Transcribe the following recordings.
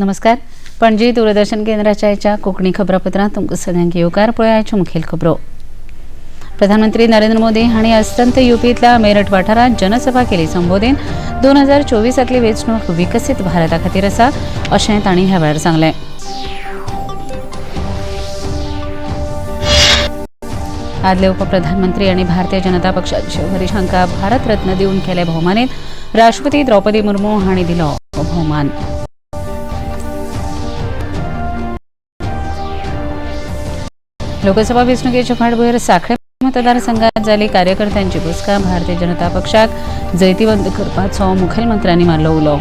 नमस्कार, पणजी दूरदर्शन केंद्राच्या आयच्या कोंकणी खबरापत्रांत तुमकां सगळ्यांक येवकार. पळया आयच्यो मुखेल खबरो. प्रधानमंत्री नरेंद्र मोदी हांणी अस्तंत युपींतल्या मेरठ वाठारांत जनसभा केली संबोधीत. 2024तली वेंचणूक विकसीत भारता खातीर आसा अशें तांणी ह्या वेळार सांगलें. आदले उपप्रधानमंत्री आनी भारतीय जनता पक्षाचे वरिश्ठ हांकां भारतरत्न दिवन केले भोवमानीत. राष्ट्रपती द्रौपदी मुर्मू हांणी दिलो भोवमान. लोकसभा वेंचणुकेच्या फाटभुंयेर साखळे मतदारसंघात जाली कार्यकर्त्यांची बसका. भारतीय जनता पक्षाक जैतिवंत करपाचो मुखेलमंत्र्यांनी मारलो उलो.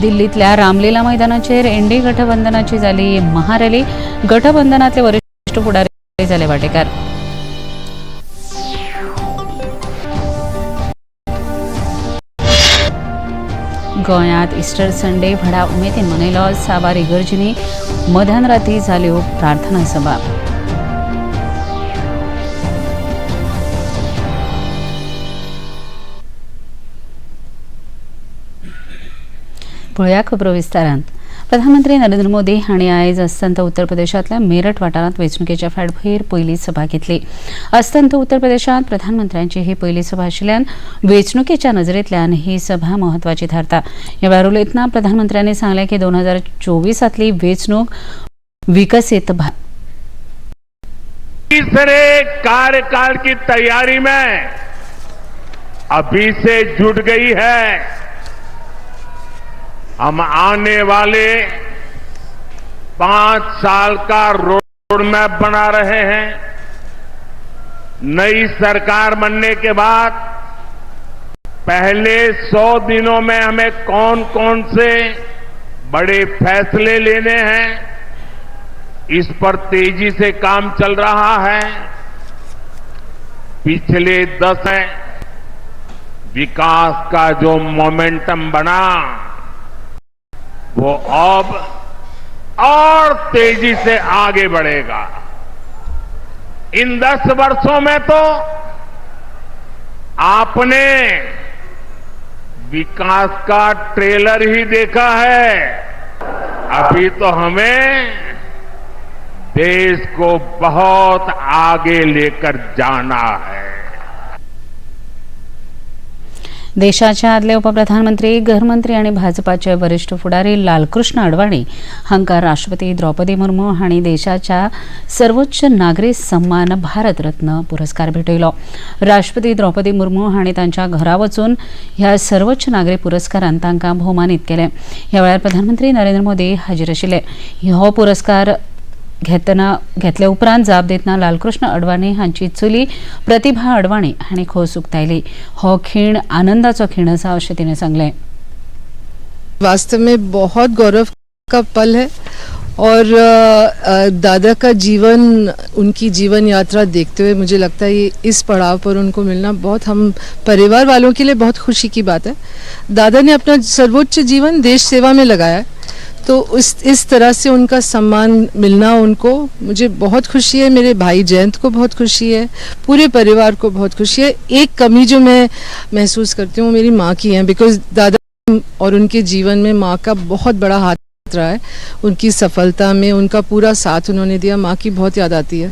दिल्लीतल्या रामलीला मैदानाचेर एनडी गठबंधनाची जाली महारॅली. गठबंधनातले वरिष्ठ फुडारी जाले वाटेकार. गोंयांत इस्टर संडे व्हडा उमेदीन मनयलो. साबार इगर्जींनी मध्यान राती जाल्यो प्रार्थना सभा. पळोवया खबरो विस्तारान. प्रधानमंत्री नरेंद्र मोदी हांणी आयज अस्तंत उत्तर प्रदेशांतल्या मेरठ वाठारांत वेंचणुकेच्या फाटभुंयेर पयली सभा घेतली. अस्तंत उत्तर प्रदेशांत प्रधानमंत्र्यांची ही पयली सभा आशिल्ल्यान वेंचणुकेच्या नजरेंतल्यान ही सभा म्हत्वाची थारता. ह्या वेळार उलयतना प्रधानमंत्र्यांनी सांगलें की 2024तली वेंचणूक विकसीत भारत तीसरे कार्यकाल की तैयारी में अभी से जुट गई है। हम आने वाले 5 साल का रोड मैप बना रहे हैं। नई सरकार बनने के बाद पहले 100 दिनों में हमें कौन कौन से बड़े फैसले लेने हैं, इस पर तेजी से काम चल रहा है। पिछले 10 है विकास का जो मोमेंटम बना वो अब और तेजी से आगे बढ़ेगा। इन 10 वर्षों में तो आपने विकास का ट्रेलर ही देखा है। अभी तो हमें देश को बहुत आगे लेकर जाना है। देशाचे आदले उपप्रधानमंत्री, गृहमंत्री आनी भाजपाचे वरिष्ठ फुडारी लालकृष्ण अडवाणी हांकां राष्ट्रपती द्रौपदी मुर्मू हांणी देशाच्या सर्वोच्च नागरी सन्मान भारतरत्न पुरस्कार भेटयलो. राष्ट्रपती द्रौपदी मुर्मू हांणी तांच्या घरा वचून ह्या सर्वोच्च नागरी पुरस्कारान तांकां भोवमानीत केले. ह्या वेळार प्रधानमंत्री नरेंद्र मोदी हाजीर आशिल्ले. हो पुरस्कार घेतले उपरांत जाप दितना लालकृष्ण अडवाणी हांची चली प्रतिभा अडवाणी हांणी खोस उक्तायली. हो खीण आनंदाचो खीण आसा अशें तिणें सांगलें. वास्तव में बहुत गौरव का पल है और दादा का जीवन, उनकी जीवन यात्रा देखते हुए मुझे लगता है ये इस पड़ाव पर उनको मिलना बहुत हम परिवार वालों के लिए बहुत खुशी की बात है। दादा ने अपना सर्वोच्च जीवन देश सेवा में लगाया है, तो इस तरह से उनका सम्मान मिलना उनको मुझे बहुत खुशी है। मेरे भाई जयंत को बहुत खुशी है, पूरे परिवार को बहुत खुशी है। एक कमी जो मैं महसूस करती हूँ मेरी माँ की है, because दादा और उनके जीवन में माँ का बहुत बड़ा हाथ रहा है। उनकी सफलता में उनका पूरा साथ उन्होंने दिया। माँ की बहुत याद आती है।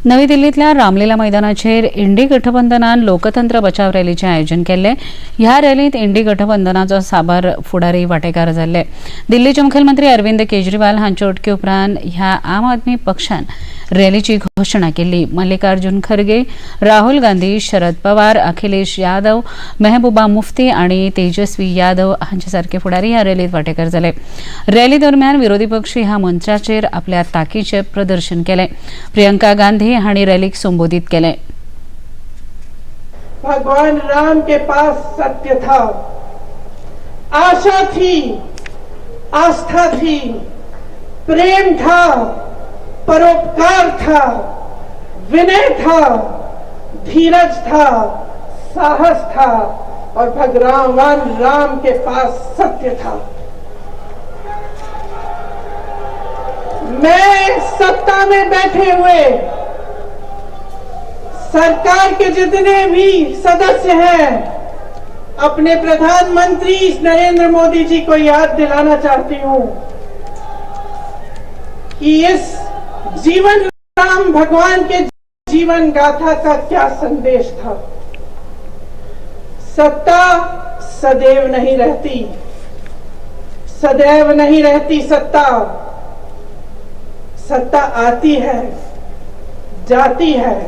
नवी दिल्लीतल्या रामलीला मैदानाचेर इंडी गठबंधनान लोकतंत्र बचाव रॅलीचें आयोजन केल्लें. ह्या रॅलींत इंडी गठबंधनाचो साबार फुडारी वांटेकार जाल्ले. दिल्लीचे मुखेलमंत्री अरविंद केजरीवाल हांचे अटके उपरांत ह्या आम आदमी पक्षान रॅलीची घोशणा केल्ली. मल्लिकार्जुन खरगे, राहुल गांधी, शरद पवार, अखिलेश यादव, मेहबूबा मुफ्ती आनी तेजस्वी यादव हांचे सारके फुडारी ह्या रॅलींत वांटेकार जाले. रॅली दरम्यान विरोधी पक्ष ह्या मंचाचेर आपल्या ताकीचें प्रदर्शन केलें. प्रियंका गांधी हांणी रॅलीक संबोधीत केलें. भगवान राम के पास सत्य था, आशा थी, आस्था थी, प्रेम था, परोपकार था, विनय था, धीरज था, साहस था और भगवान राम के पास सत्य था। मैं सत्ता में बैठे हुए सरकार के जितने भी सदस्य हैं, अपने प्रधानमंत्री नरेंद्र मोदी जी को याद दिलाना चाहती हूं कि इस जीवन राम भगवान के जीवन गाथा का क्या संदेश था। सत्ता सदैव नहीं रहती, सदैव नहीं रहती सत्ता। सत्ता आती है, जाती है।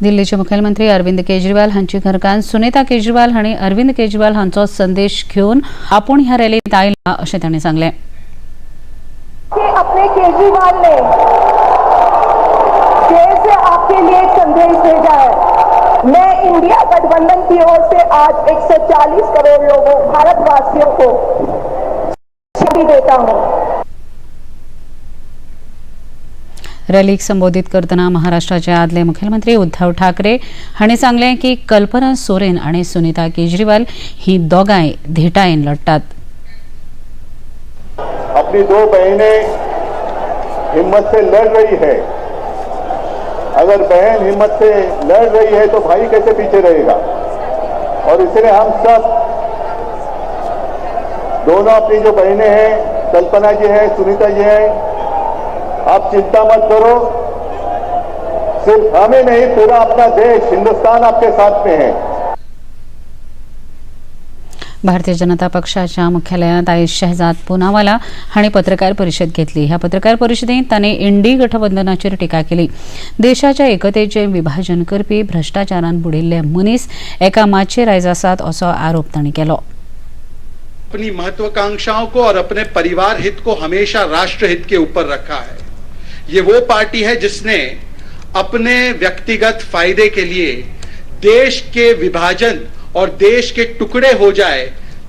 दिल्लीचे मुखेलमंत्री अरविंद केजरीवाल हांची घरकान्न सुनीता केजरीवाल हांणी अरविंद केजरीवाल हांचो संदेश घेवन आपूण ह्या रॅलीत आयला अशें तांणी सांगलें। अपने केजरीवाल ने जेल से आपके लिए एक संदेश भेजा है। मैं इंडिया गठबंधन की ओर से आज 140 करोड़ लोगों, भारतवासियों को छुट्टी देता हूं। रॅलीक संबोधित करतना महाराष्ट्राचे आदले मुखेलमंत्री उद्धव ठाकरे हांणी सांगलें की कल्पना सोरेन आनी सुनीता केजरीवाल ही दोगांय धिटायेन लढटात। अपनी दो बहनें हिम्मत से लड़ रही है। अगर बहन हिम्मत से लड़ रही है तो भाई कैसे पीछे रहेगा। और इसलिए हम सब दोनों अपनी जो बहनें हैं, कल्पना जी हैं, सुनीता जी हैं, आप चिंता मत करो। सिर्फ हमें नहीं, पूरा अपना देश हिंदुस्तान आपके साथ में है। भारतीय जनता पक्षाच्या मुख्यालयात आयज शहजाद पुनावाला हांणी पत्रकार परिशद घेतली। ह्या पत्रकार परिशदेंत तांणी इंडी गठबंधनाचेर टिका केली। देशाच्या एकतेचें विभाजन करपी भ्रष्टाचारान बुडिल्ले मनीस एका माचयेर आयज आसात असो आरोप तांणी केलो। अपनी महत्वाकांक्षाओं को और अपने परिवार हित को हमेशा राष्ट्रहित के ऊपर रखा है। ये वो पार्टी है जिसने अपने व्यक्तिगत फायदे के लिए देश के विभाजन और देश के टुकड़े हो जाए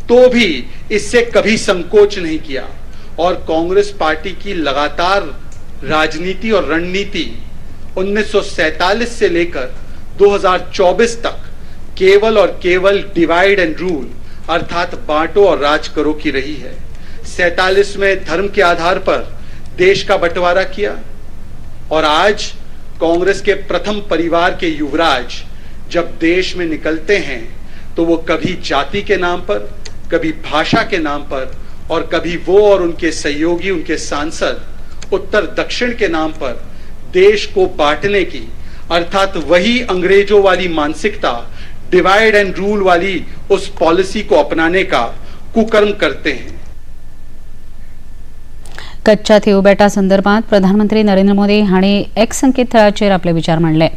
तो भी इससे कभी संकोच नहीं किया। और कांग्रेस पार्टी की लगातार राजनीति और रणनीति 1947 से लेकर 2024 तक केवल और केवल डिवाइड एंड रूल, अर्थात बांटो और राज करो की रही है। 47 में धर्म के आधार पर देश का बंटवारा किया और आज कांग्रेस के प्रथम परिवार के युवराज जब देश में निकलते हैं तो वो कभी जाति के नाम पर, कभी भाषा के नाम पर और कभी वो और उनके सहयोगी, उनके सांसद उत्तर दक्षिण के नाम पर देश को बांटने की, अर्थात वही अंग्रेजों वाली मानसिकता, डिवाइड एंड रूल वाली उस पॉलिसी को अपनाने का कुकर्म करते हैं। कच्चा बेटा संदर्भात प्रधानमंत्री नरेंद्र मोदी हांणी एक संकेतथळाचेर आपले विचार मांडले।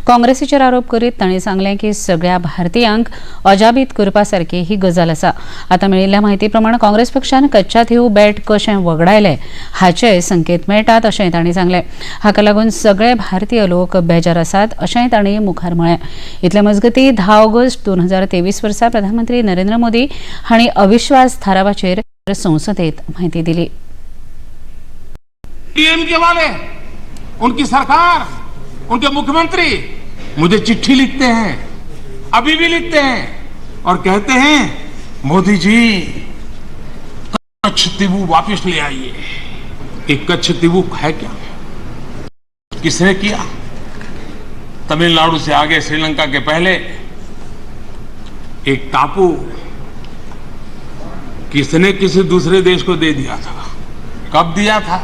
काँग्रेसीचेर आरोप करीत तांणी सांगलें की सगळ्या भारतीयांक अजाबीत करपा सारकी ही गजाल आसा। आतां मेळिल्ल्या म्हायती प्रमाण काँग्रेस पक्षान कच्चा थीव बेट कशें वगडायलें हाचे संकेत मेळटात अशें तांणी सांगलें। हाका लागून सगळे भारतीय लोक बेजार आसात अशेंय तांणी मुखार म्हळें। इतले मजगतीं 10 ऑगस्ट 2023 वर्सा प्रधानमंत्री नरेंद्र मोदी हांणी अविश्वास थारावाचेर संसदेत म्हायती दिली। डीएमके वाले, उनकी सरकार, उनके मुख्यमंत्री मुझे चिट्ठी लिखते हैं, अभी भी लिखते हैं और कहते हैं मोदी जी कच्छ तीवू वापस ले आइए। एक कच्छ तीवू है क्या? किसने किया? तमिलनाडु से आगे श्रीलंका के पहले एक टापू किसने किसी दूसरे देश को दे दिया था? कब दिया था?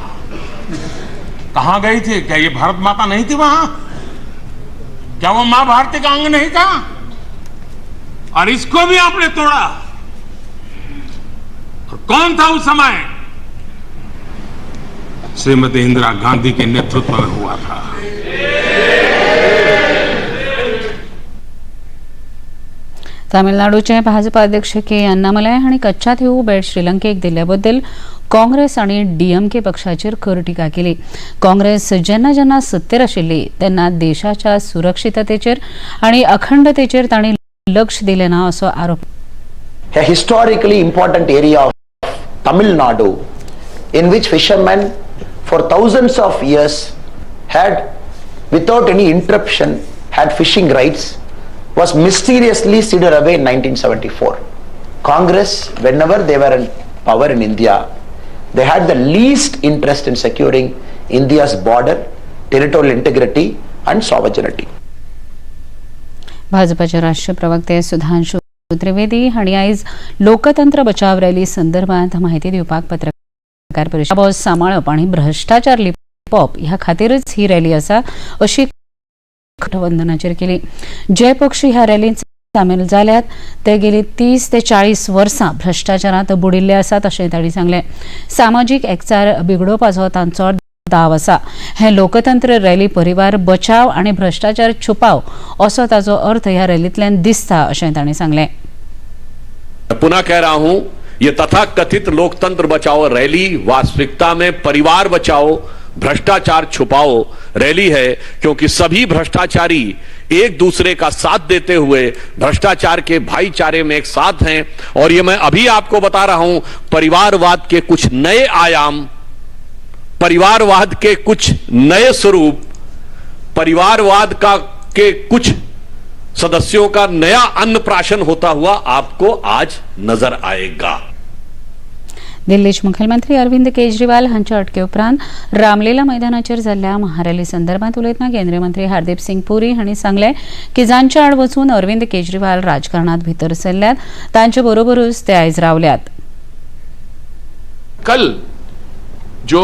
कहां गई थी? क्या ये भारत माता नहीं थी वहां? क्या वो मां भारती का अंग नहीं था? और इसको भी आपने तोड़ा। और कौन था उस समय? श्रीमती इंदिरा गांधी के नेतृत्व में हुआ था। तामिळनाडूचे भाजपा अध्यक्ष के अन्नामलय हांणी कच्चा थीव बेट श्रीलंकेक दिल्ल्याबद्दल काँग्रेस आनी डीएमके पक्षाचेर खर टिका केली। काँग्रेस जेन्ना जेन्ना सत्तेर आशिल्ली तेन्ना देशाच्या सुरक्षिततेचेर आनी अखंडतेचेर तांणी लक्ष दिलें ना असो आरोप। A historically important area of Tamil Nadu in which fishermen for thousands of years had, without any interruption, had fishing rights, was mysteriously ceded away in 1974. Congress, whenever they were in power in India, they had the least interest in securing India's border territorial integrity and sovereignty. भाजपाचे राष्ट्रीय प्रवक्ते सुधांशु त्रिवेदी हांणी आयज लोकतंत्र बचाव rally संदर्भात म्हायती दिवपाक पत्रकार परिशद सांबाळप आनी भ्रश्टाचार लिपोवप ह्या खातीरच ही रॅली आसा अशी गठबंधनाचेर केली. जे पक्ष ह्या रॅलींत सामील जाल्यात ते गेली 30 ते 40 वर्सां भ्रश्टाचारांत बुडिल्ले आसात अशें तांणी सांगलें. सामाजीक एकचार बिगडोवपाचो तांचो दाव आसा. हे लोकतंत्र रॅली परिवार बचाव आनी भ्रश्टाचार छुपाव असो ताचो अर्थ ह्या रॅलींतल्यान दिसता अशें तांणी सांगलें. पुनः कह रहा हूं, ये तथाकथित लोकतंत्र बचाओ रैली वास्तविकता में परिवार बचाओ भ्रष्टाचार छुपाओ रैली है, क्योंकि सभी भ्रष्टाचारी एक दूसरे का साथ देते हुए भ्रष्टाचार के भाईचारे में एक साथ हैं। और ये मैं अभी आपको बता रहा हूं, परिवारवाद के कुछ नए आयाम, परिवारवाद के कुछ नए स्वरूप, परिवारवाद का के कुछ सदस्यों का नया अन्नप्राशन होता हुआ आपको आज नजर आएगा। दिल्लीचे मुखेलमंत्री अरविंद केजरीवाल हांच्या अटके उपरांत रामलीला मैदानाचेर जाल्ल्या महारॅली संदर्भात उलयतना केंद्रीय मंत्री हरदीप सिंग पुरी हांणी सांगलें की जांच्या आड वचून अरविंद केजरीवाल राजकारणात भितर सरल्यात तांचे बरोबरूच ते आयज रावल्यात. कल जो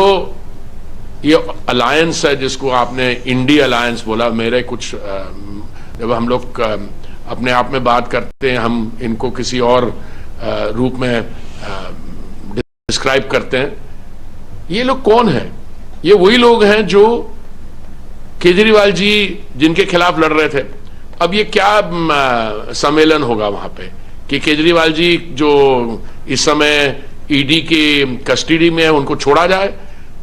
ये अलायंस है जिसको आपने इंडी अलायंस बोला, मेरे कुछ जब हम लोग अपने आप में बात करते हैं हम इनको किसी और रूप में डिस्क्राइब करते हैं। ये लोग कौन हैं? ये वही लोग हैं जो केजरीवाल जी जिनके खिलाफ लड़ रहे थे। अब ये क्या सम्मेलन होगा वहां पे कि केजरीवाल जी जो इस समय ईडी के कस्टडी में है उनको छोड़ा जाए।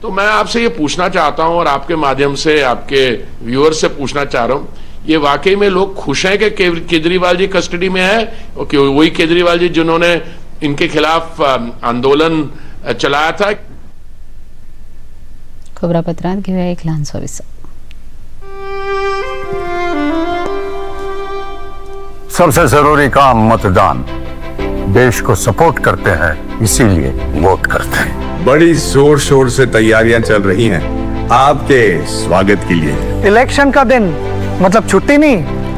तो मैं आपसे ये पूछना चाहता हूं और आपके माध्यम से आपके व्यूअर्स से पूछना चाह रहा हूं, ये वाकई में लोग खुश हैं कि केजरीवाल जी कस्टडी में है और वही केजरीवाल जी जिन्होंने इनके खिलाफ आंदोलन चलाया था। खबरापत्रांत घेऊया एक ल्हानसो विसव. सबसे जरूरी काम मतदान। देश को सपोर्ट करते हैं, इसीलिए वोट करते हैं। बड़ी जोर शोर से तैयारियां चल रही हैं आपके स्वागत के लिए। इलेक्शन का दिन मतलब छुट्टी नहीं,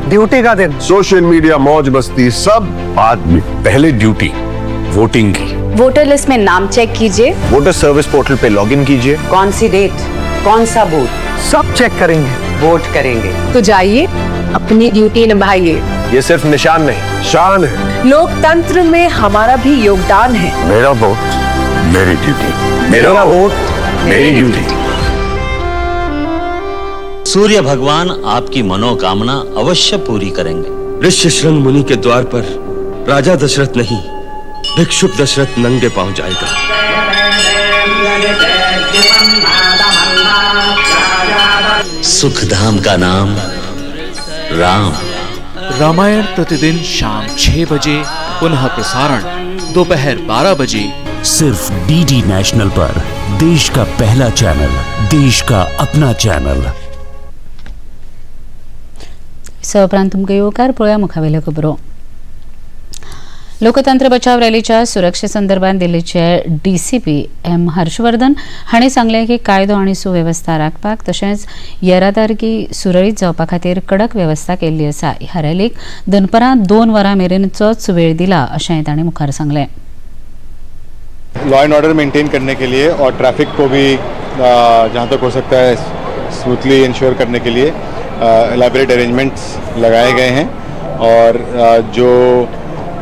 ड्यूटी का दिन। सोशल मीडिया, मौज मस्ती सब बाद में, पहले ड्यूटी वोटिंग की। वोटर लिस्ट में नाम चेक कीजिए, water service portal pay login कीजिए, कौन सी डेट, कौन सा बूथ, सब चेक करेंगे, वोट करेंगे। तो जाइए अपनी ड्यूटी निभाइए। ये सिर्फ निशान नहीं, शान है। लोकतंत्र में हमारा भी योगदान है। मेरा वोट मेरी ड्यूटी, मेरा वोट मेरी ड्यूटी। सूर्य भगवान आपकी मनोकामना अवश्य पूरी करेंगे। ऋष्यशृंग मुनि के द्वार पर राजा दशरथ नहीं, भिक्षुक दशरथ नंगे पांव जाएगा। सुख धाम का नाम राम। रामायण प्रतिदिन शाम 6 बजे, पुनः प्रसारण दोपहर 12 बजे, सिर्फ डीडी नेशनल पर। देश का पहला चैनल, देश का अपना चैनल। उपरांत तुमकां येवकार पळोवया मुखावेल्यो खबरो. लोकतंत्र बचाव रॅलीच्या सुरक्षे संदर्भात दिल्लीचे डीसीपी एम हर्षवर्धन हांणी सांगलें की कायदो आनी सुवेवस्था राखपाक तशेंच येरादारी सुरळीत जावपा खातीर कडक वेवस्था केल्ली आसा. ह्या रॅलीक दनपरां 2 वरां मेरेनचोच वेळ दिला अशें तांणी मुखार सांगलें. लॉ एंड ऑर्डर मेंटेन करने के लिए और ट्रैफिक को भी जहाँ तक हो सकता है स्मूथली इंश्योर करने के लिए एलाबरेट अरेंजमेंट्स लगाए गए हैं और जो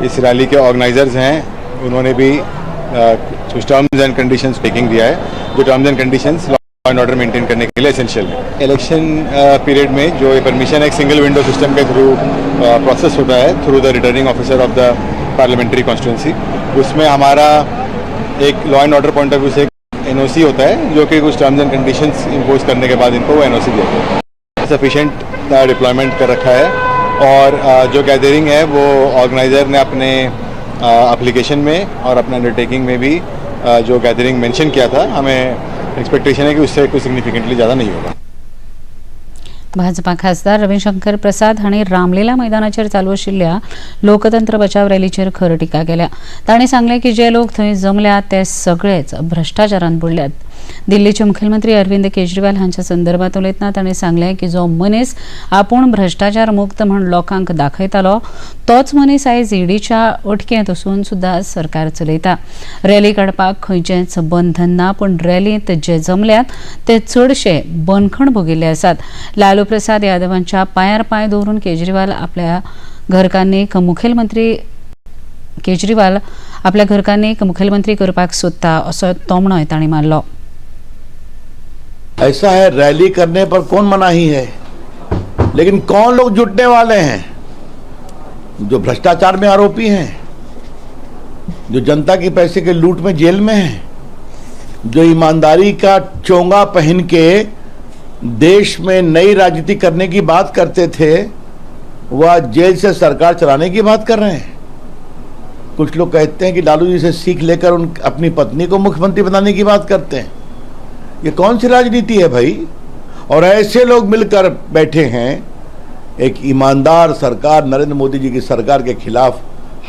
इस रैली के ऑर्गेनाइजर्स हैं उन्होंने भी कुछ टर्म्स एंड कंडीशंस टेकिंग दिया है, जो terms and conditions law and order maintain करने के लिए एसेंशियल है। इलेक्शन पीरियड में जो ये परमिशन एक single window system K through process होता है, through the returning officer of the parliamentary constituency, उसमें हमारा एक law and order point of view से एक एनओसी होता है जो कि कुछ टर्म्स एंड कंडीशंस इम्पोज करने के बाद इनको वो एनओसी दिया गया है। सफिशेंट डिप्लॉयमेंट कर रखा है और जो गैदरिंग है वो ऑर्गेनाइज़र ने अपने एप्लीकेशन में और अपने अंडरटेकिंग में भी जो गैदरिंग मेंशन किया था, हमें एक्सपेक्टेशन है कि उससे कुछ सिग्निफिकेंटली ज़्यादा नहीं होगा। भाजपा खासदार रविशंकर प्रसाद हांणी रामलीला मैदानाचेर चालू आशिल्ल्या लोकतंत्र बचाव रॅलीचेर खर टिका केल्या. तांणी सांगलें की जे लोक थंय जमल्यात ते सगळेच भ्रश्टाचारान बुडल्यात. दिल्लीचे मुखेलमंत्री अरविंद केजरीवाल हांच्या संदर्भात उलयतना तांणी सांगलें की जो मनीस आपूण भ्रश्टाचार मुक्त म्हूण लोकांक दाखयतालो तोच मनीस आयज ईडीच्या अटकेंत वचून सुद्दां सरकार चलयता. रॅली काडपाक खंयचेंच बंधन ना, पूण रॅलींत जे जमल्यात ते चडशे बंदखण भोगिल्ले आसात. लालू प्रसाद यादवांच्या पांयार पांय दवरून केजरीवाल आपल्या घरकान्नीक मुखेलमंत्री केजरीवाल आपल्या घरकान्नीक मुखेलमंत्री करपाक सोदता असो तोमणोय तांणी मारलो. ऐसा है, रैली करने पर कौन मनाही है, लेकिन कौन लोग जुटने वाले हैं? जो भ्रष्टाचार में आरोपी हैं, जो जनता के पैसे के लूट में जेल में हैं, जो ईमानदारी का चोंगा पहन के देश में नई राजनीति करने की बात करते थे, वह जेल से सरकार चलाने की बात कर रहे हैं। कुछ लोग कहते हैं कि लालू जी से सीख लेकर उन अपनी पत्नी को मुख्यमंत्री बनाने की बात करते हैं। ये कौन सी राजनीति है भाई? और ऐसे लोग मिलकर बैठे हैं एक ईमानदार सरकार, नरेंद्र मोदी जी की सरकार के खिलाफ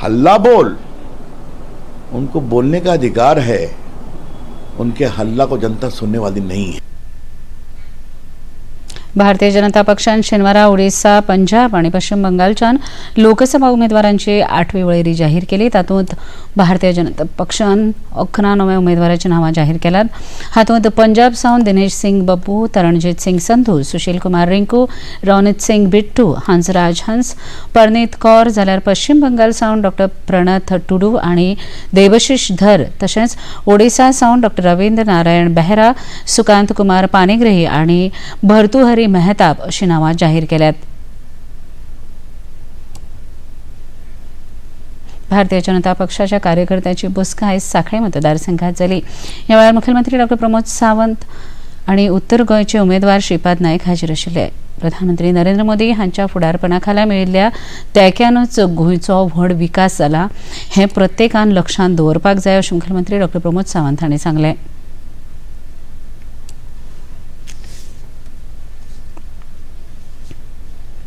हल्ला बोल। उनको बोलने का अधिकार है, उनके हल्ला को जनता सुनने वाली नहीं है। भारतीय जनता पक्षान शेनवारा ओडिसा, पंजाब आणि पश्चिम बंगालच्यान लोकसभा उमेदवारांची 8वी वळेरी जाहीर केली. तातूंत भारतीय जनता पक्षान 11 नव्या उमेदवारांची नांवां जाहीर केल्यात. हातूंत पंजाब सावन दिनेश सिंग बब्बू, तरणजीत सिंग संधू, सुशील कुमार रिंकू, रोनित सिंग बिट्टू, हंसराज हंस, परनीत कौर, जाल्यार पश्चिम बंगाल सावन डॉ प्रणथ टुडू आनी देवशिष धर, तशेंच ओडिसा सावन डॉ रवींद्र नारायण बेहरा, सुकांत कुमार पानिग्रही आनी भर्तुहरी मेहताब अशी नावां जाहीर केल्यात. भारतीय जनता पक्षाच्या कार्यकर्त्यांची बसका आयज सांखळे मतदारसंघात जाली. ह्या वेळार मुखेलमंत्री डॉ प्रमोद सावंत आनी उत्तर गोंयचे उमेदवार श्रीपाद नायक हाजीर आशिल्ले. प्रधानमंत्री नरेंद्र मोदी हांच्या फुडारपणा खाला मेळिल्ल्या तेक्यानूच गोंयचो व्हड विकास जाला हें प्रत्येकान लक्षांत दवरपाक जाय अशें मुखेलमंत्री डॉ प्रमोद सावंत हांणी सांगलें.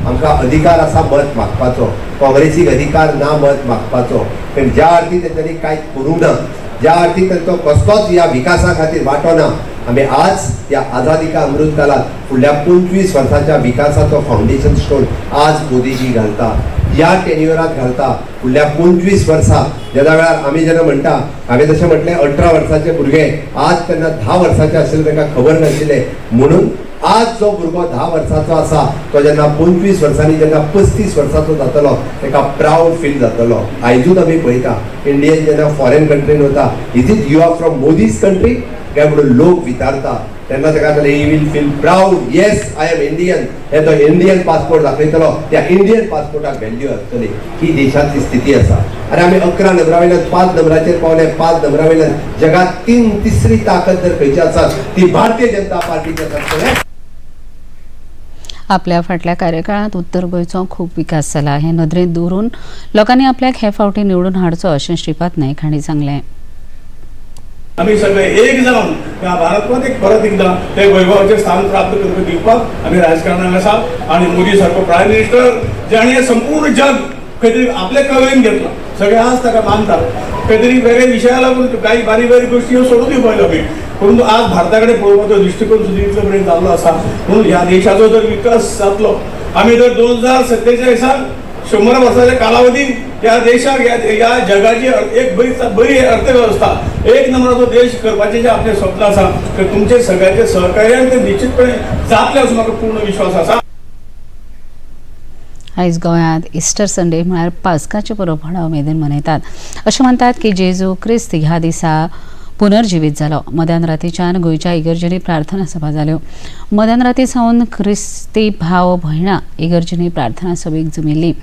आमकां अधिकार आसा मत मागपाचो, काँग्रेसीक अधिकार ना मत मागपाचो, पण ज्या अर्थी तेंच्यांनी कांय करूंक ना, ज्या अर्थी तेंचो कसलोच ह्या विकासा खातीर वांटो ना, आमी आज ह्या आझादी का अमृत कालात फुडल्या 25 वर्सांच्या विकासाचो फावंडेशन स्टोन आज मोदीजी घालता, ह्या टेन्युअरात घालता. फुडल्या 25 वर्सां जेन्ना वेळार आमी जेन्ना म्हणटा, हांवें जशें म्हटलें 18 वर्सांचे भुरगे आज तेन्ना 10 वर्सांचे आशिल्ले तांकां खबर नाशिल्लें, म्हणून आज जो भुरगो 10 वर्सांचो आसा तो जेन्ना 25 वर्सांनी जेन्ना 35 वर्सांचो जातलो ताका प्रावड फील जातलो. आयजूच आमी पळयता इंडियन जेन्ना फॉरेन कंट्रीन वता, is it you are from Modi's country काय म्हणून लोक विचारता, तेन्ना ताका जाल्यार he will feel proud, yes I am Indian. हे तो इंडियन पासपोर्ट दाखयतलो, त्या इंडियन पासपोर्टाक व्हॅल्यू आसतली. ही देशाची स्थिती आसा. आनी आमी 11 नंबरा वयल्यान 5 नंबराचेर पावले. 5 नंबरा वयल्यान जगात तिसरी ताकद जर खंयची आसा ती भारतीय जनता पार्टीची आसा. आपल्या फाटल्या कार्यकाळात उत्तर गोंयचो खूब विकास जाला हे नदरेंत दवरून लोकांनी आपल्याक हे फावटी निवडून हाडचो अशें श्रीपाद नायक हांणी सांगलें. आमी सगळे एक जावन ह्या भारतांत एक परत एकदां ते वैभवाचें स्थान प्राप्त करून दिवपाक आमी राजकारणाक आसा. आनी मोदी सारको प्रायम मिनिस्टर जाणें संपूर्ण जग खंय तरी आपले कवेन घेतलां, सगळे आज ताका मानतात. खंय तरी वेगळे विशया लागून काही बारीक बारीक गोश्टी ह्यो सोडून दिवपाक जाय, परंतु आज भारता कडेन पळोवपाचो दृश्टिकोन सुद्दां इतलो पर्यंत जाल्लो आसा. म्हणून ह्या देशाचो जर विकास जातलो, आमी जर 2047 100 वर्साच्या कालावधीत ह्या देशाक ह्या जगाची एक बरी बरी अर्थवेवस्था, एक नंबराचो देश करपाचें जें आपलें स्वप्न आसा ते तुमचे सगळ्यांचे सहकार्यान ते निश्चितपणे जातलें असो म्हाका पूर्ण विश्वास आसा. आयज गोंयांत इस्टर संडे म्हळ्यार पास्काचे परब व्हडा उमेदीन मनयतात. अशें म्हणटात की जेजू क्रिस्त ह्या दिसा पुनर्जिवीत जालो. मध्यान रातीच्यान गोंयच्या इगर्जेंनी प्रार्थना सभा जाल्यो. मध्यान राती सावन क्रिस्ती भाव भयणां इगर्जेंनी प्रार्थना सभेक जमिल्लीं.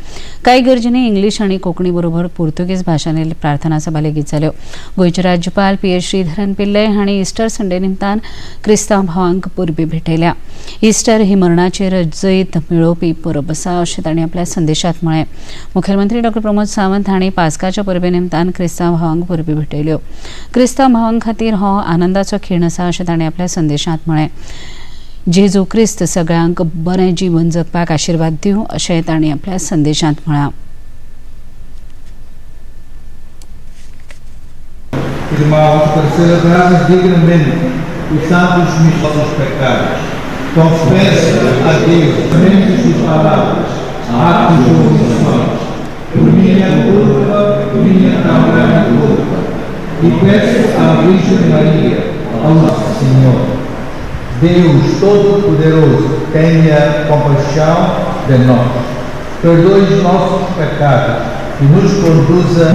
कांय इगर्जेंनी इंग्लीश आनी कोंकणी बरोबर पुर्तुगेज भाशांनी प्रार्थना सभा लेगीत जाल्यो. गोंयचे राज्यपाल पी एस श्रीधरन पिल्लय हांणी इस्टर संडे निमतान क्रिस्तांव भावांक परबी भेटयल्या. इस्टर ही मरणाचेर जैत मेळोवपी परब आसा अशें तांणी आपल्या संदेशांत म्हळें. मुखेलमंत्री डॉ प्रमोद सावंत हांणी पास्काच्या परबे निमतान क्रिस्तांव भावांक परबी भेटयल्यो. क्रिस्तांव भावां खातीर हो आनंदाचो खीण आसा अशें तांणी आपल्या संदेशांत म्हळें. जेजू क्रिस्त सगळ्यांक बरें जीवन जगपाक आशिर्वाद दिवं अशें तांणी आपल्या संदेशांत म्हळां. Irmãos, para celebrarmos dignamente os santos mistérios pecados, confesso a Deus mentes e palavras, atos e omissões, por minha culpa, minha tão grande culpa, e peço à Virgem Maria, ao nosso Senhor, Deus Todo-Poderoso, tenha compaixão de nós, perdoe os nossos pecados e nos conduza.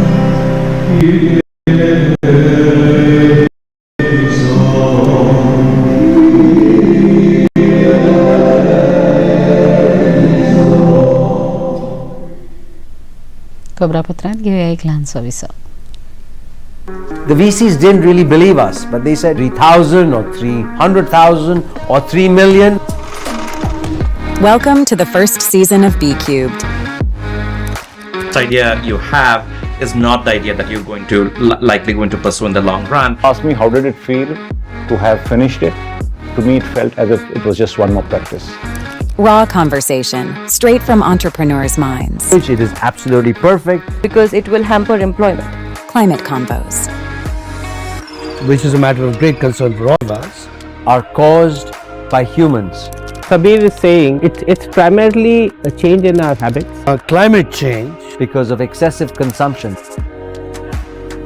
खबरापत्रांत घेऊया एक ल्हानसो विसव. The VCs didn't really believe us, but they said 3,000 or 300,000 or 3 million. Welcome to the first season of B Cubed. The idea you have is not the idea that you're going to likely going to pursue in the long run. Ask me how did it feel to have finished it? To me, it felt as if it was just one more practice. Raw conversation, straight from entrepreneurs' minds. It is absolutely perfect. Because it will hamper employment. Climate convos, which is a matter of great concern for all of us, are caused by humans. Sabir is saying it's primarily a change in our habits. Climate change. Because of excessive consumption.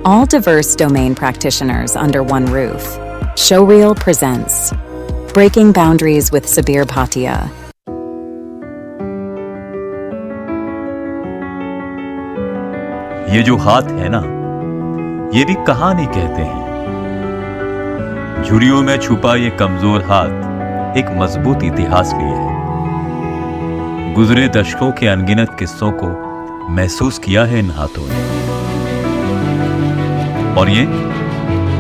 All diverse domain practitioners under one roof. Showreel presents Breaking Boundaries with Sabir Bhatia. ये जो हाथ है ना, ये भी कहानी कहते हैं। झुर्रियों में छुपा ये कमजोर हाथ एक मजबूत इतिहास लिए है। गुजरे दशकों के अनगिनत किस्सों को महसूस किया है इन हाथों ने, और ये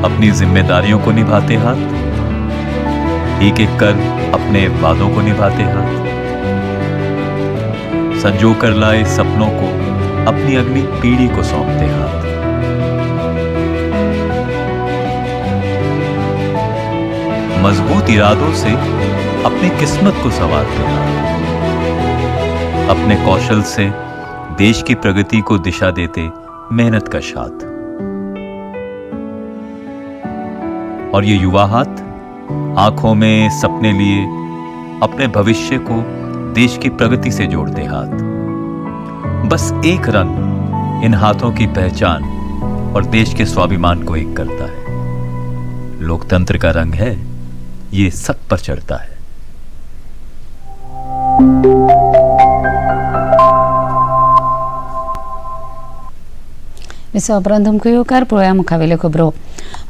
अपनी जिम्मेदारियों को निभाते हाथ, एक एक कर अपने वादों को निभाते हाथ, संजो कर लाए सपनों को अपनी अगली पीढ़ी को सौंपते हाथ। मजबूत इरादों से अपनी किस्मत को संवारते हाथ, अपने कौशल से देश की प्रगति को दिशा देते मेहनत का हाथ। और ये युवा हाथ आंखों में सपने लिए अपने भविष्य को देश की प्रगति से जोड़ते हाथ। बस एक रंग इन हाथों की पहचान और देश के स्वाभिमान को एक करता है। लोकतंत्र का रंग है ये, सब पर चढ़ता है। विसवा उपरांत तुमकां येवकार. पळोवया मुखावेल्यो खबरो.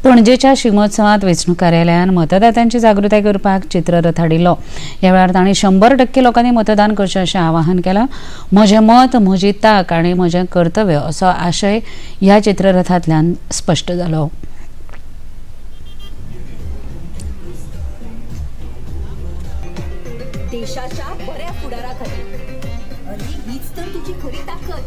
पणजेच्या शिगमोत्सवांत वेंचणूक कार्यालयान मतदात्यांची जागृताय करपाक चित्ररथ हाडिल्लो. ह्या वेळार तांणी 100% लोकांनी मतदान करचें अशें आवाहन केलां. म्हजें मत म्हजी तांक आनी म्हजें कर्तव्य असो आशय ह्या चित्ररथांतल्यान स्पश्ट जालो. देशाच्या बऱ्या फुडारा खातीर अरे हीच तर तुझी खरी ताकद.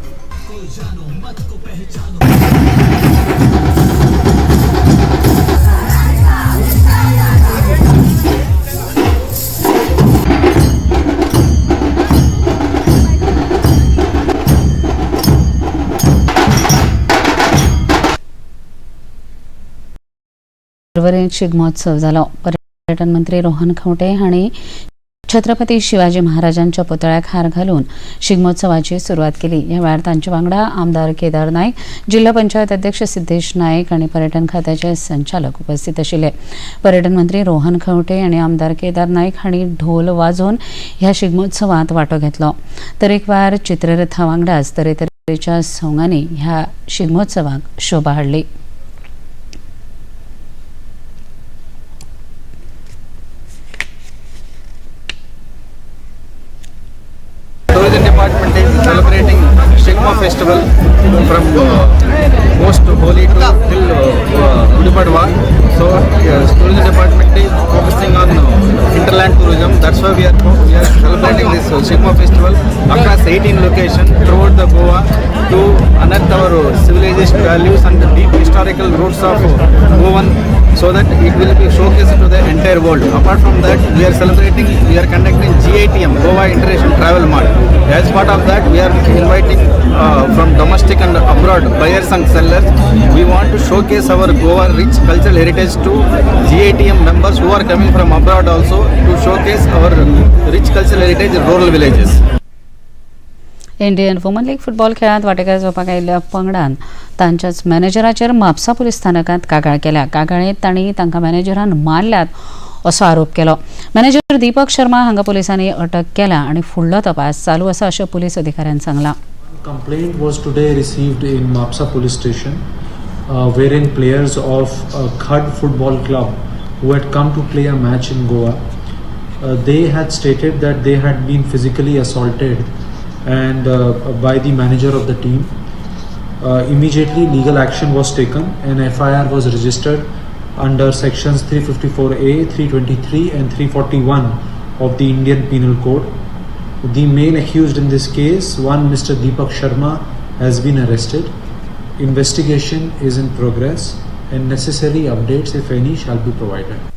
पर्वरेंत शिगमोत्सव जालो. पर्यटन मंत्री रोहन खंवटे हांणी छत्रपती शिवाजी महाराजांच्या पुतळ्याक हार घालून शिगमोत्सवाची सुरवात केली. ह्या वेळार तांचे वांगडा आमदार केदार नायक, जिल्हा पंचायत अध्यक्ष सिद्धेश नायक आनी पर्यटन खात्याचे संचालक उपस्थित आशिल्ले. पर्यटन मंत्री रोहन खंवटे आनी आमदार केदार नायक हांणी ढोल वाजोवन ह्या शिगमोत्सवांत वांटो घेतलो. तरेकवार चित्ररथा वांगडाच तरेतरेच्या सोंगांनी ह्या शिगमोत्सवाक शोभा हाडली. Tourism department is celebrating Shigmo festival from post Holi to till Gudi Padwa. So tourism department is focusing on hinterland tourism. That's why we are celebrating this Shigmo festival across 18 locations throughout the Goa to unearth our civilization values and the deep historical roots of Goan, so that it will be showcased to the entire world. Apart from that, we are conducting GITM, Goa International Travel Mart. As part of that, we are inviting from domestic and abroad buyers and sellers. We want to showcase our Goa rich cultural heritage to GITM members who are coming from abroad also, to showcase our rich cultural heritage in rural villages. Indian woman league football खेळांत वांटेकार जावपाक आयिल्ल्या पंगडान तांच्याच मॅनेजराचेर Mapusa police स्थानकांत कागाळ केल्या. कागाळेंत तांणी तांकां मॅनेजरान मारल्यात असो आरोप केलो. मॅनेजर दीपक शर्मा हांगा पुलिसांनी अटक केल्या आनी फुडलो तपास चालू आसा अशें पुलीस अधिकाऱ्यान सांगलां. Complaint was today received in Mapsa police station, wherein players of Khad football club who had come to play a match in Goa, they had stated that they had been physically assaulted and by the manager of the team. Immediately legal action was taken and FIR was registered under sections 354A, 323 and 341 of the Indian Penal Code. The main accused in this case, one Mr. Deepak Sharma, has been arrested. Investigation is in progress and necessary updates, if any, shall be provided.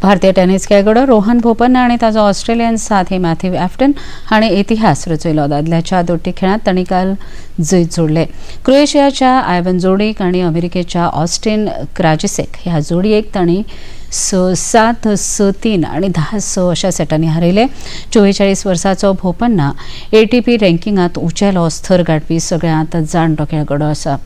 भारतीय tennis खेळगडो रोहन बोपन्ना आनी ताजो Australian साथी Matthew एफ्टन हाणें इतिहास रचयलो. दादल्याच्या दोट्टी खेळांत तांणी काल जैत जोडलें. क्रोएशियाच्या आयवन जोडीक आनी अमेरिकेच्या ऑस्टिन क्राजिसेक ह्या जोडयेक तांणी 6-7, 6-3 आनी 10-6 अशा सेटांनी हारयले. 44 वर्साचो बोपन्ना एटीपी रँकिंगांत उंचेलो स्तर गाठपी सगळ्यांत जाणटो खेळगडो आसा.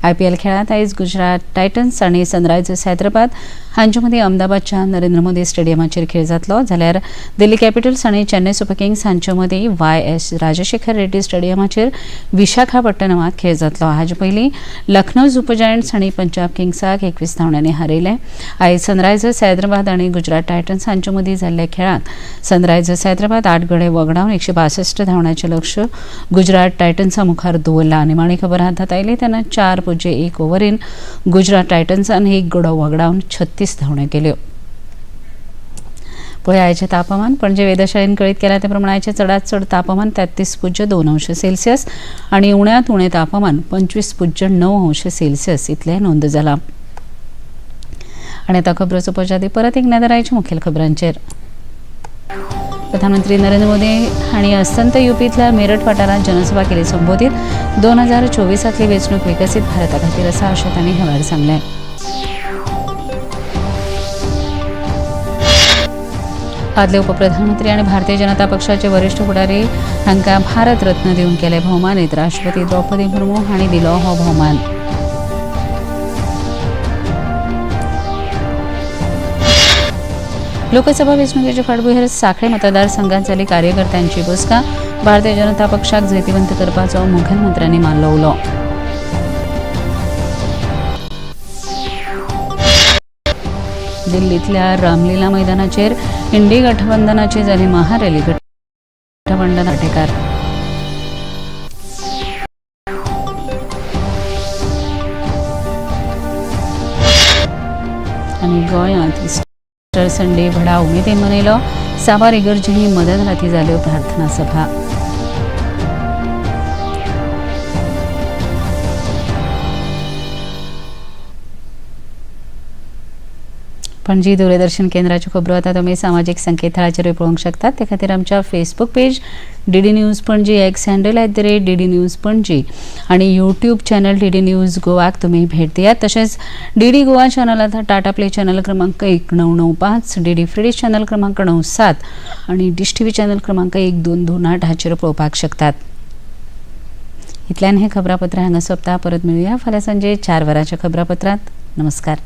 आयपीएल खेळांत आयज गुजरात टायटन्स आनी सनरायझर्स हैदराबाद हांचे मदीं अहमदाबादच्या नरेंद्र मोदी स्टेडियमाचेर खेळ जातलो. जाल्यार दिल्ली कॅपिटल्स आनी चेन्नय सुपर किंग्स हांचे मदीं वाय.एस. राजशेखर रेड्डी स्टेडियमाचेर विशाखापट्टणमांत खेळ जातलो. हाचे पयलीं लखनौ सुपर जायंट्स आनी पंजाब किंग्साक 21 धांवड्यांनी हारयलें. आयज सनरायझर्स हैदराबाद आनी गुजरात टायटन्स हांचे मदीं जाल्ल्या खेळांत सनरायझर्स हैदराबाद 8 गडे वगडावन 162 धांवड्यांचें लक्ष गुजरात टायटन्सा मुखार दवरलां. निमाणी खबर हातांत आयली तेन्ना 4.1 ओव्हरीन गुजरात टायटन्सान 1 गडो वगडावन 36 धांवड्यो केल्यो. पळय आयचें तापमान. पणजे वेधशाळेन कळीत केलां ते प्रमाण आयचें चडांत चड तापमान 33.2 अंश सेल्सियस आनी उण्यांत उणें तापमान 25.9 अंश सेल्सियस इतलें नोंद जालां. आनी आतां खबरो सोंपोवच्या आदीं परत एक नदर आयच्या मुखेल खबरांचेर. प्रधानमंत्री नरेंद्र मोदी हांणी अस्तंत युपींतल्या मेरठ वाठारांत जनसभा केली संबोधीत. 2024 वेंचणूक विकसीत भारता खातीर आसा अशें तांणी ह्या वेळार सांगलें. आदले उपप्रधानमंत्री आनी भारतीय जनता पक्षाचे वरिष्ठ फुडारी हांकां भारत रत्न दिवन केले भोवमानीत. राष्ट्रपती द्रौपदी मुर्मू हांणी दिलो हो भोवमान. लोकसभा वेंचणुकेचे फाटभुंयेर सांखळे मतदारसंघात जाली कार्यकर्त्यांची बसका. भारतीय जनता पक्षाक जैतिवंत करपाचो मुखेलमंत्र्यांनी मारलो उलो. दिल्लींतल्या रामलीला मैदानाचेर इंडी गठबंधनाची जाली महारॅली. गठबंधन वांटेकार. आनी गोंयांत इस्टर संडे व्हडा उमेदीन मनयलो. साबार इगर्जींनी मदनराती जाल्यो प्रार्थना सभा. पणजी दूरदर्शन केंद्राच्यो खबरो आतां तुमी सामाजीक संकेतथळाचेरूय पळोवंक शकतात. ते खातीर आमच्या Facebook page DD news Panaji, X handle @DD news Panaji आनी यूट्यूब चॅनल डीडी न्यूज गोवाक तुमी भेट दियात. तशेंच डीडी गोवा चॅनल आतां टाटा प्ले चॅनल क्रमांक 1995, डीडी फ्री चॅनल क्रमांक 97 आनी डिश टीव्ही चॅनल क्रमांक 1228 हाचेर पळोवपाक शकतात. इतल्यान हें खबरापत्र हांगा सोंपता. परत मेळुया फाल्यां सांजे 4 वरांच्या खबरापत्रांत. नमस्कार.